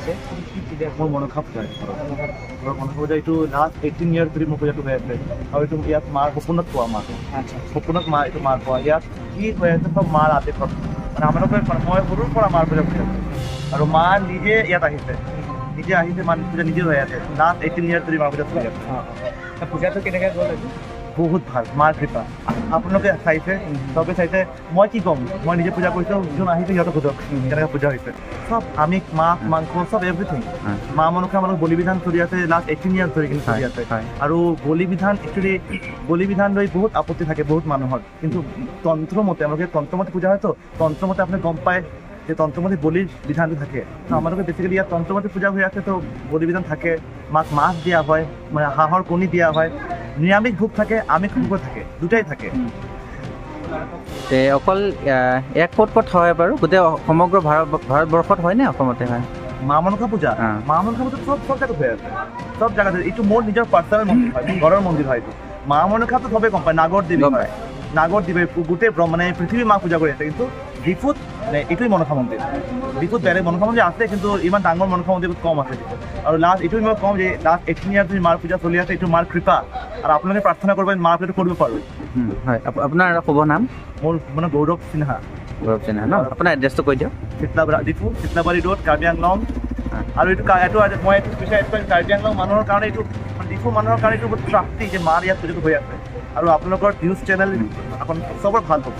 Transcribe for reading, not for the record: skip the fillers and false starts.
হৈছে? কি পূজা? মোৰ মনসা পূজা। ঘৰৰ মনসা পূজা এইটো লাষ্ট 18 ইয়াৰ ধৰি মোৰ পূজাটো হৈ আছে। আৰু এইটো ইয়াত মাৰ সপোনত পোৱা মা, সপোনত মা এইটো মাৰ পোৱা। ইয়াত কি হৈ আছে চব মাৰ আদেশত। মানে আমালোকে, মই সৰুৰ পৰা মাৰ পূজা কৰি আছোঁ আৰু মা নিজে ইয়াত আহিছে, নিজে আহিছে, মা পূজা নিজে হৈ আছে। লাষ্ট 18 ইয়াৰ ধৰি মাৰ পূজা চলি আছে। পূজাটো কেনেকৈ গ'ল আজি? বহুত ভাল, মাৰ কৃপা। আপোনালোকে চাইছে, চবে চাইছে। মই কি ক'ম, মই নিজে পূজা কৰিছোঁ। যোন আহিছে সিহঁতক সোধক কেনেকৈ পূজা হৈছে। চব আমিষ, মাছ মাংস চব এভৰিথিং। মা মনসা মানুহ বলি বিধান চলি আছে লাষ্ট 18 ইয়াৰ্ছ ধৰি কিন্তু চলি আছে। আৰু বলি বিধান একচুৱেলি বলি বিধান লৈ বহুত আপত্তি থাকে বহুত মানুহৰ, কিন্তু তন্ত্ৰমতে আমালোকে তন্ত্ৰমতে পূজা হয়তো তন্ত্ৰমতে আপুনি গম পায় যে তন্ত্ৰমতে বলিৰ বিধানটো থাকে। তো আমালোকে বেচিকেলি ইয়াত তন্ত্ৰমতে পূজা হৈ আছে, তো বলি বিধান থাকে। মাক মাছ দিয়া হয়, মানে হাঁহৰ কণী দিয়া হয়, নিৰামিষ ভোগ থাকে, আমিষ ভোগো থাকে, দুটাই থাকে। অকল ইয়াত ক'ত ক'ত হয় বাৰু? গোটেই সমগ্ৰ ভাৰতবৰ্ষত হয় নে অসমতে হয় মা মনসা পূজা? মা মনসা পূজা চব চব জেগাত হৈ আছে, চব জেগাত। এইটো মোৰ নিজৰ পাৰ্চনেল মন্দিৰ হয়, মোৰ ঘৰৰ মন্দিৰ হয় এইটো। মা মনসাটো চবেই গম পায়, নাগৰ দেৱী হয়, নাগৰ দেৱী গোটেই মানে পৃথিৱী মা পূজা কৰি আছে। কিন্তু ডিফুত মানে এইটোৱেই মনসা মন্দিৰ। ডিফুত বেলেগ মনসা মন্দিৰ আছে, কিন্তু ইমান ডাঙৰ মনসা মন্দিৰ বহুত কম আছে। আৰু লাষ্ট এইটো মই ক'ম যে লাষ্ট 18 ইয়াৰ ধৰি মাৰ পূজা চলি আছে, এইটো মাৰ কৃপা। আৰু আপোনালোকে প্ৰাৰ্থনা কৰিব মাৰ পূজাটো কৰিব পাৰোঁ। হয়, আপোনাৰ শুভ নাম? মোৰ মানে গৌৰৱ সিনহা। গৌৰৱ সিনহা ন? আপোনাৰ এড্ৰেছটো কৈ দিয়ক। চিতলাবাৰী, ডিফু চিতলাবাৰী ৰোড, কাৰ্বি আংলং। আৰু এইটো এইটো মই এইটো স্পেচিয়েল কাৰ্বি আংলং মানুহৰ কাৰণে, এইটো ডিফু মানুহৰ কাৰণে এইটো বহুত প্ৰাপ্তি যে মাৰ ইয়াত পূজাটো হৈ আছে। আৰু আপোনালোকৰ নিউজ চেনেল চবৰ ভাল হ'ব।